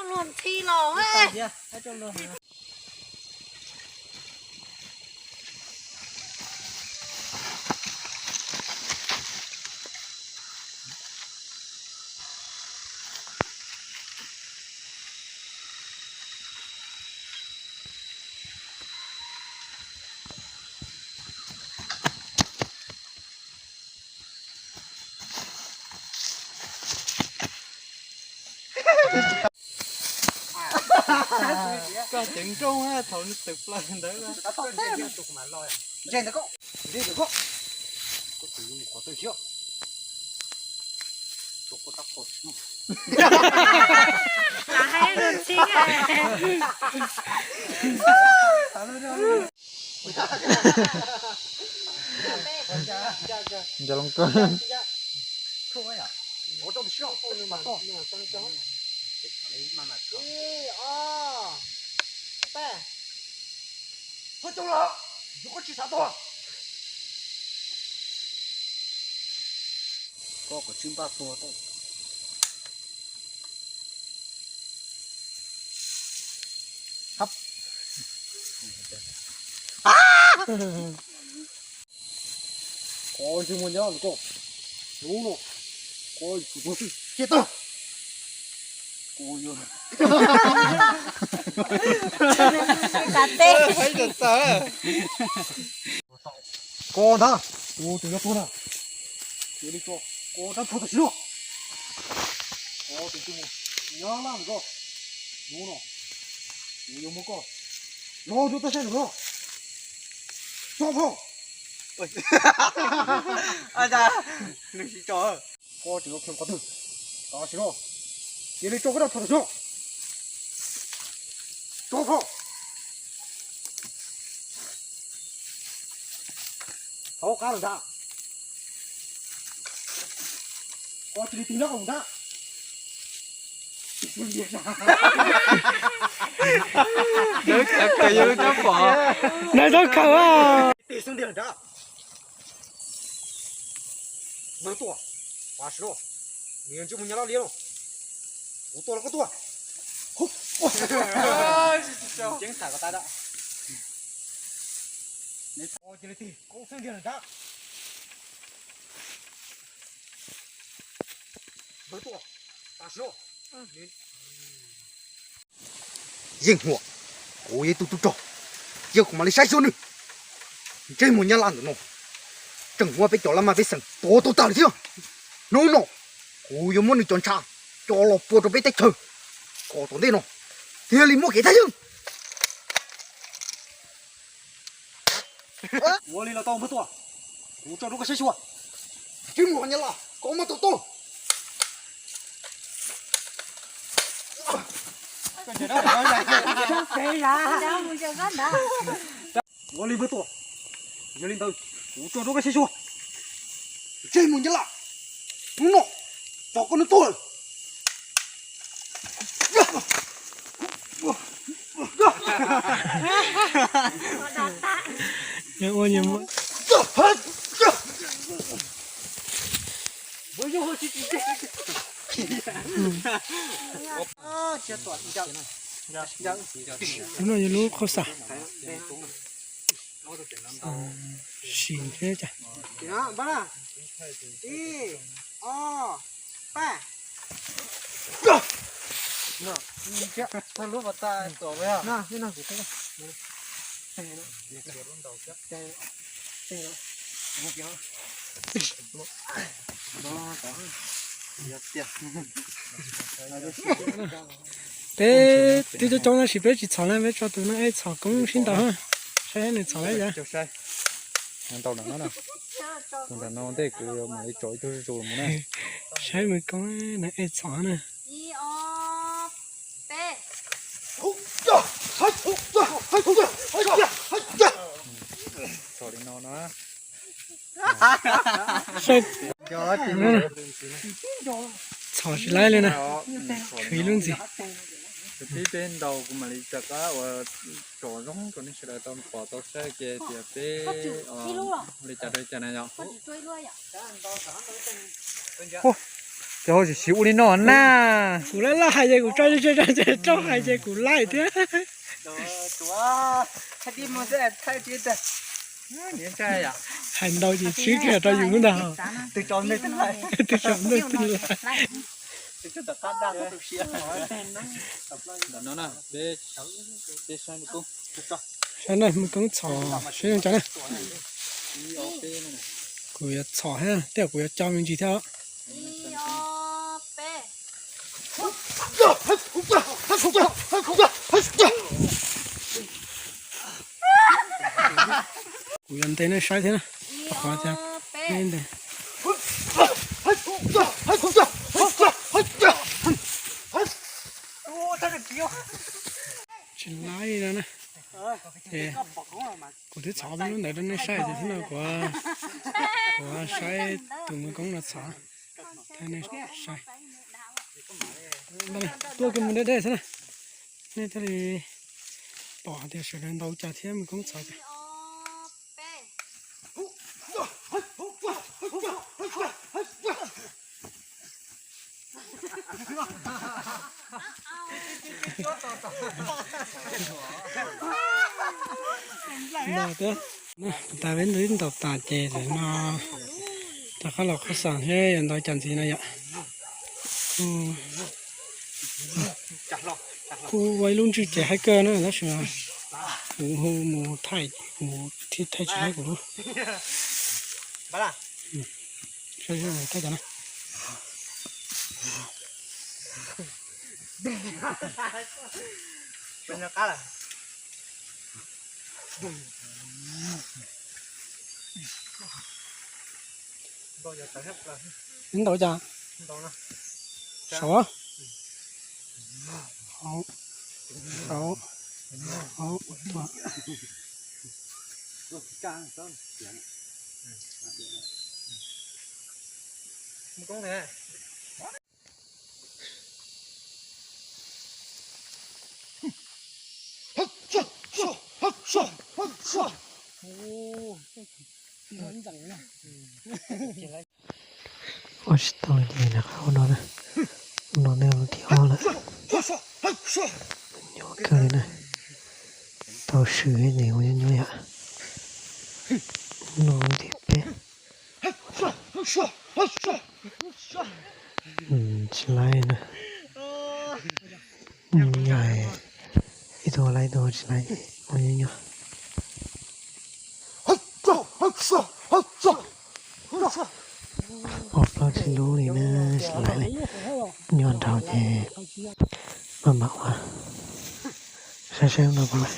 Luag ntxhi los. Koj ceev nrooj thaum nws twm plaws ntawd. Ntse ntawd koj, ntse ntawd koj. Koj twb yuav mus qhov twg thiab? Koj tab qhov. Nco loo koj. Koj kom tsib npaj tuag tau. Koj ntsej muag nyab los koj. Hnub no koj yuav tsum tuag xwb. Cia tawg. Kuv yuav. Koj ntag, kuv tseem yuav tuag na. Cia li tso koj rab phom tam sim no. Koj tus ntsej muag nyab laj koj. Hnub no kuv yuav muab koj noj rau tab saib ntawm no. Tso phom. Nws tsis tso. Koj tseem yuav khwv qhov twg? Tam sim no cia li tso koj rab phom tam sim no. Tso phom. Thaub qab lawm ntag. Koj cia li tig nyob qhov ntag. Lawv khav khaws yog lub rab phom. Lawv tau khaws. Tig xwb ntiag lawm ntag. Npawg tuaj, tam sim no nws ntsej muag nyab laj liab no. Kuv tuaj los koj tuaj. Ceeb tham ko tas da. Cia li tig koob xwb ntiag lawm ntag. Npawg tuaj, tam sim no. Yeej Huam, kuv yog ib tug tub rog, yog kuv mam li saib xyuas nws. Ntsej muag nyab laj ntawm no tseem muab peb cov laj maj pej xeem tuav tau tag lawm thiab. Hnub no kuv yuav muab nws cov ntshav coj los pua rau peb teb chaws, kom tom ntej no thiaj li muaj kev thaj yeeb. Ua li los tau npawg tuaj, kuv tso rau koj saib xyuas. Ntsej muag nyab laj, koj muab tua tuag. Ua li npawg tuaj, yog li ntawd kuv tso rau koj saib xyuas. Ntsej muag nyab laj, hnub no tso koj nws tuag lawm. Lub no yog lub qhov xav. Sim thiab cas. Peb twb coob coob tab sis peb tsis txhom na, peb tso tus no ej txhom koob sib ntaus, saib nws txhom lawm yom. Tus ntawm no ntej kuv mam li tso ib tug zuj zus mus na. Saib mus koob no ej txhom na. Txhom li no no. Txhom tsis laib li na. Khwv ib lub ntxiv. Peb ntaus kuv mam li rov qab ua tsom zoo rau nej sawv daws tau pom tau saib kiag peb li cas rau li cas na yom. Cov tsis siv ua li no na. Kuv laj laj hais ces kuv tso tso tso tso hais ces kuv laij thiab. Hais ntau ces tsib kiag rau yus ntag. Twb tso nej twb laij. Saib na, mus koob txhom saib zoo cas na. Kuv yuav txhom thiab, tej zaum kuv yuav co me ntsis thiab. Kuv yuav ntes nej saib thiab na, qhov tias neb ntes. Tsis laij no na. Kuv twb txhom ob peb lub ntawd rau nej saib ces thiab no kuv, kuv saib tus mus koob no txhom, thaij nej saib. Tuaj kiag mus deb deb xwb na, nej thiaj li pom hais tias sawv daws ntau cas thiab mus koob txhom cas. Ntaus tas peb ntawd ib ntaus tas ces no rov qab los qhov xas thiab yuav ntau cas ntxiv no yom. Kuj ua ib lub ntswj ces haib kawg na tab sis mas kuv hu mus thaij, kuv thiaj thaij tsis laib kuv lub. Thaij cov na. Ntau cas? Saum, saum, saum, ua tsis tau li ces nws qab ua no na, ua no na thiab lawm. Nyuaj kawg li na, tau swm ces ua nyuaj nyuaj yom. No ntxiv peb. Tsis laib na. Nyuaj, ib tug laib ib tug tsis laib, ua nyuaj nyuaj. Ob plaub tsib lub li na, tsis laib li. Nyuaj nraug ces maj mam ua. Saib seb no puas laib.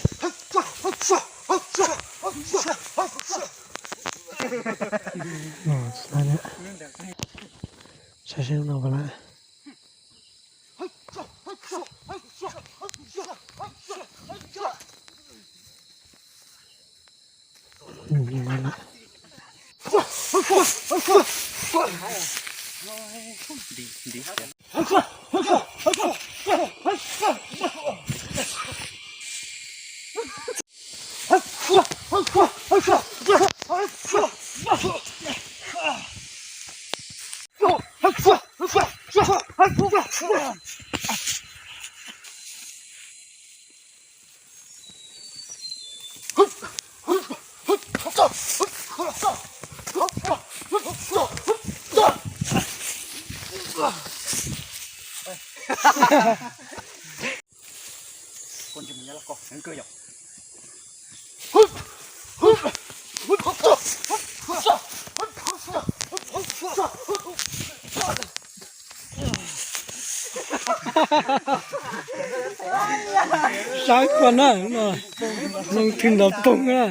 Tsis laib na. Saib seb no puas laib. Sab kua na, no, no thwj nrov poog na.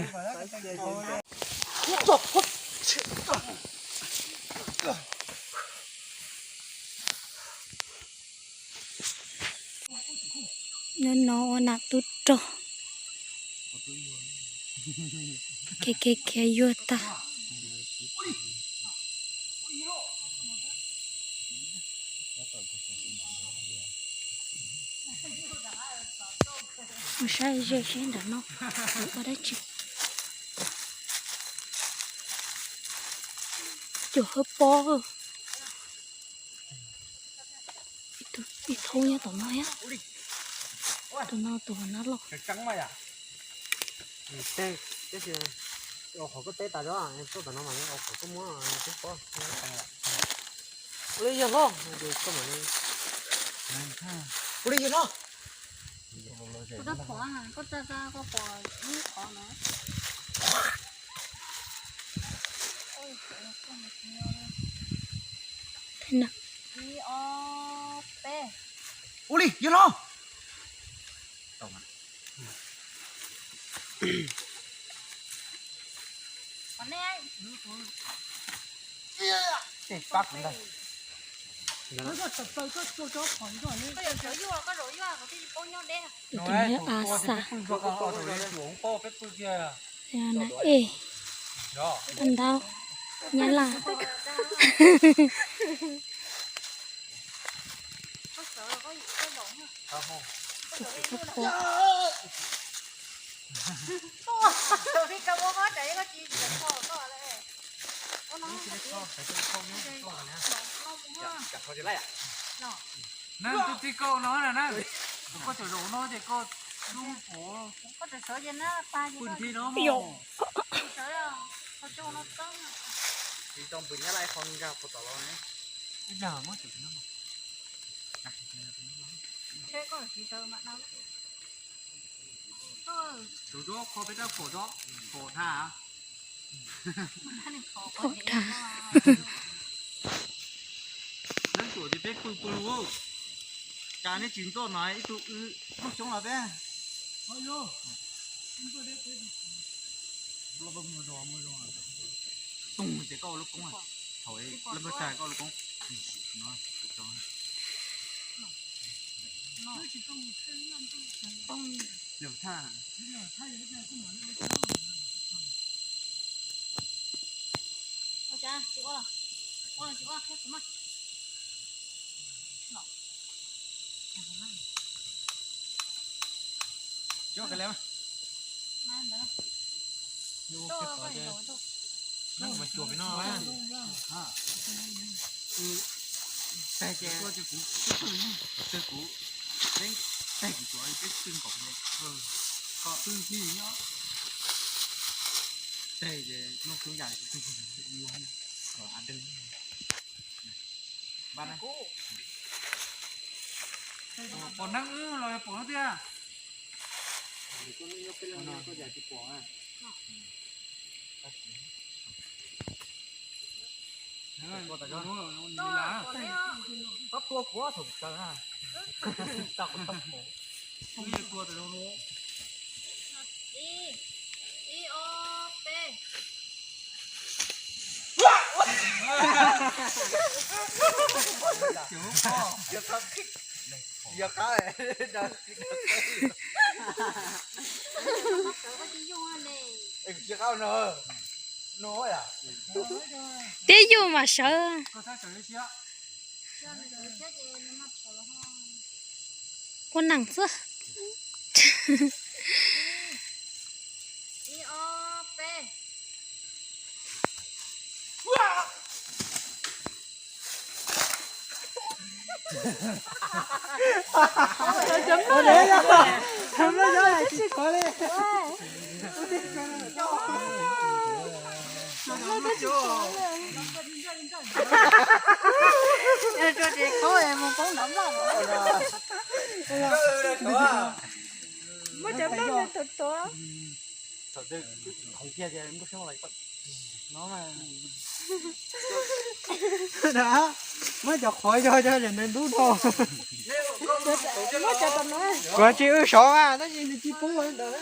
Nyob no ua nam tub rog, khiav khiav khiav yuag tag. Mus saib ze seb ntawm no ua dab tsi. Cov hawb pob. Ib thoob nyob tom no thiab. Tus no tus nab loj. Qhov koj teb tas zog, tuaj tom no mas qhov koj muab tub pob. Ua li yog hlob, ua li yog hlob. Koj tsa, koj pom ib qhov no. Ua li yog hlob. Tus no yog a xa. Yog na es, paj ntaub, nyab laj. Tus poj poj. Nab, tus txiv koj no na, koj tseem zaum no ces koj lub pov. Pw nthi no. Ib dag muab. Tus zoo kho peb rab phom tso, phom dhau. Phom dhau. Leej tuam ces peb pw pw lug. Cas neb tsis ntxuaj no ib tug wb lub xyoob los peb. Toog ces koj ua lub koob, thaum lub npawg tag koj ua lub koob. Yog thaj. Tag ces, tag kuv, tag kuv tsuav peb twb nkaum, koj twb nyob. Tag ces noj xyoob yam, pom neeb wb los yog pom no tiag. Koj tua kuv thaum sawv na. Ib, ib, ob, peb. Yog qab. Tib yug mas sawv. Ua neeg xwb. Muab cov nplooj no tuav tuav. Muab cov qhov yog cov ntawd ntub no. Kuv tsis wb sov mas tab sis nws tsis pub ntawd.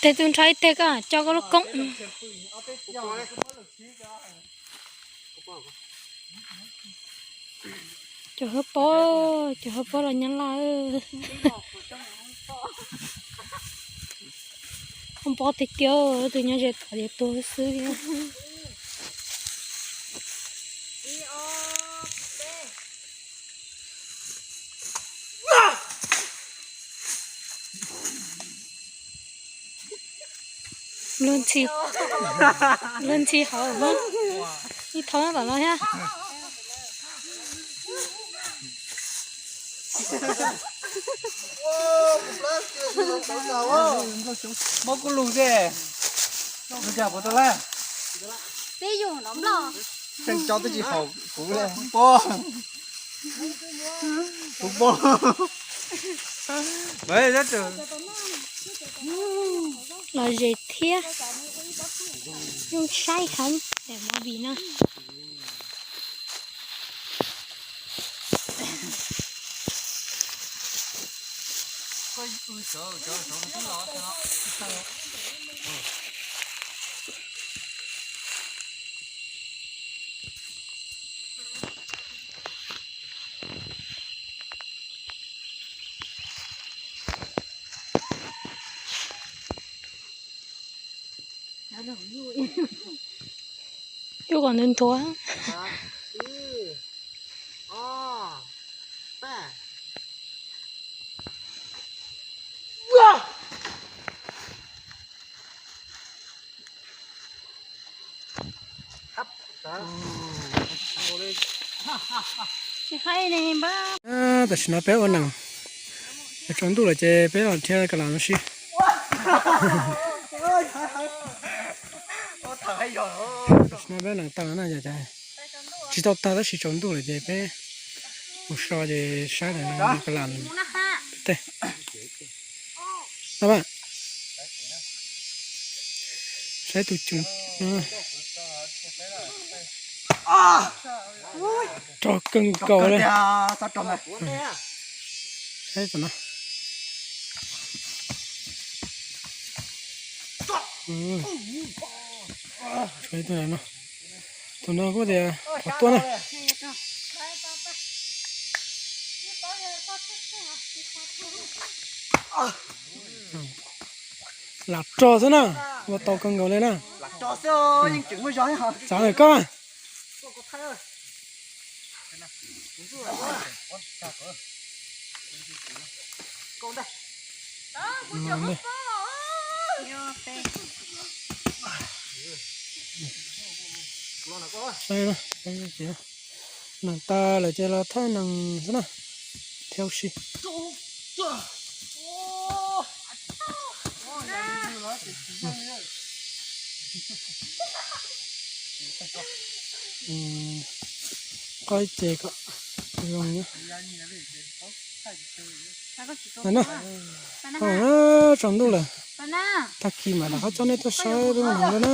Tes tus nrho ib teg koj coj koj lub koob. Cov hwj pob, cov hwj pob los nyab laj. Hwj pob tiag tiag, tus nyob ze tom ces tuag xwb thiab. Luag ntxhi, luag ntxhi hauv mas, ib thoob tom no thiab. Mob kuv lus xwb. Peb yus no nplog. Tseem cov twb tsis haum kuv li. Pob, kuv pob. Los ze thiab, zoo saib heev daim movie no. Yuav kom nws nthuav. Tam sim no peb ua nees, tsaus ntuj lawm ces peb los dhia ka las no si. Tam sim no peb nees tag na, tsis tau tag tab sis tsaus ntuj lawm ces peb mus so ces saib ka las tej. Saib tus cus, rog kawg nkaus li. Saib tus no. Tus no kuj tias qhuav tuaj na. Lam rog xwb na, ua tau kawg nkaus li na. Txav lawm koj. Nees tas lawm ces los thawb nees xwb na, thiab ua si. Qoj ib ce kom zoo na. Tsaus ntuj lawm, tag kis mam rov qab coj nej tuaj saib peb ua nees dua na.